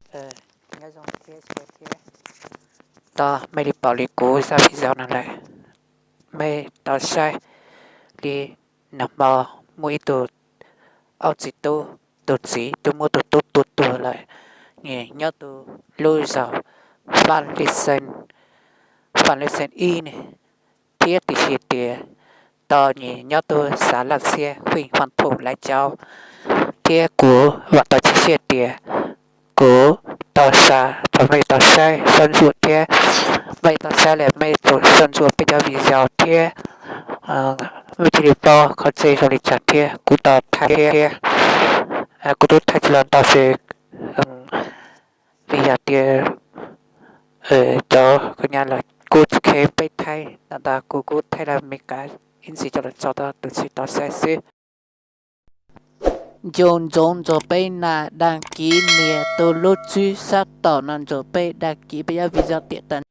Nyob zoo thiab sawv daws thiab, tau mej li paum li kuv zaj video no lawm, mej tau saib li nag hmo muaj ib tug aub txiv tub, tus txiv twb muab tus tub tua tuag lawm, nws nyob tus lub zos Faj Li Xees, Faj Li Xees ib ne, thiab tiam sis tias tau nws nyob tus xav laj txhiab fij faj thum lawv cov, thiab kuv vam tau tsis siab tias kuv tau xa rau mej tau saib soj ntsuam thiab mej tau saib lawm mej tau soj ntsuam peb cov video thiab mej thiaj li paub qhov tseeb zoo li cas thiab kuv tau thaij thiab kuv twb thaij tsis los ntau xwb, vim yog tias cov koj nyab los kuj tsis kheev peb thaij, ntawm ntawd kuv kuj thaij los me kav ib ntsis coj los tso rau tus tsis tau saib xwb. Nco ntsoov nrog peb nias đăng ký nias tus lub tswb sab tom no nrog peb đăng ký peb cov video tiam tas.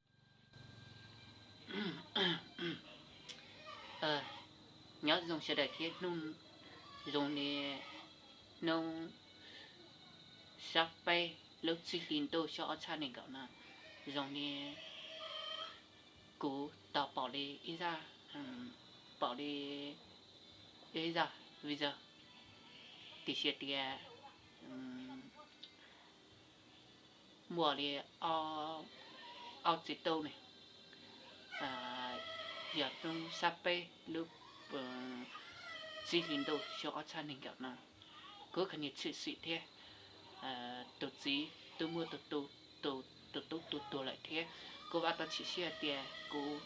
Nyob zoo sawv daws thiab hnub zoo li hnub sab peb lub tsib hli ntuj xyoo ob txhiab nees nkaum no, zoo li kuv tau pom li ib zaj, pom li ib zaj video, tiam sis tias muaj li ob txiv tub ne, yog hnub sab peb lub tsib hli ntuj xyoo ob txhiab nees nkaum no, kuv kheev nias tshwm sim thiab tus txiv twb muab tus tub tua tuag lawm thiab kuv vam tau tsis siab tias kuv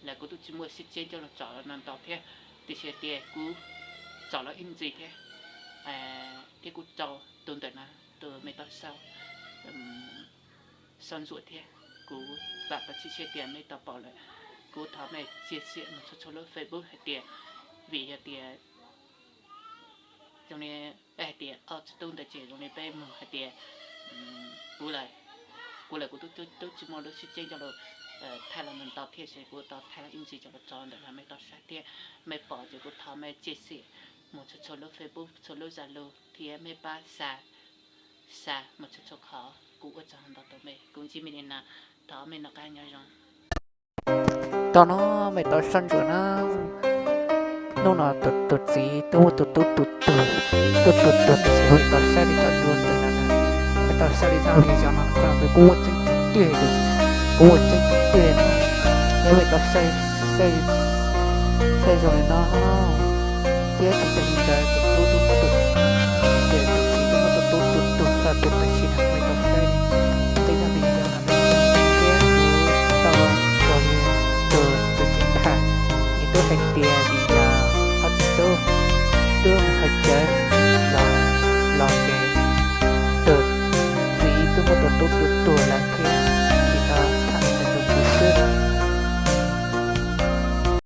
lawv kuv twb tsis muaj sib tseeb coj los tso no ntau thiab, tiam sis tias kuv tso los ib ntsis thiab, thiab kuv tso tus ntawm no tus mej tau sau soj ntsuam thiab kuv vam tau tsis siab tias mej tau pom lawm, kuv thov mej chia sẻ mus txhua txhua lub Facebook hais tias, vim yog tias zoo li peb hais tias ob txiv tub ntawd ces zoo li peb mus hais tias kuv lawv, kuv lawv kuv twb tsis muaj lub sib tseeb coj los thaij los ntau thiab ces kuv tau thaij los ib ntsis coj los tso ntawm no mej tau saib thiab mej pom ces kuv thov mej chia sẻ mus txhua txhua lub Facebook txhua lub Zalo thiab mej pab xa, xa mus txhua txhua qhov. Kuv ua tsaug ntau rau mej, kuv ntsib mej li no, thov mej noj qab nyob zoo. Tau no mej tau soj ntsuam na, hnub no tus txiv twb muab tus tub tua tuag, tub tua tuag tiam sis mej tau saib li tau dua ntawm no, mej tau saib li tau li xyov no, kuv ua tseeb tiag, kuv ua tseeb tiag na, yog mej tau saib, saib zoo li no thiab tsis tas li ntawd tus tub twb muab tus, ces tus txiv twb muab tus tub tua tuag tau tuag tam sim no mej tau saib li tej zaj video no thiab kuv tau nrog li tus txiv tham, nws twb hais tias vim yog ob txiv tub twb mus haus cawv los, los ces tus txiv twb muab tus tub tua tuag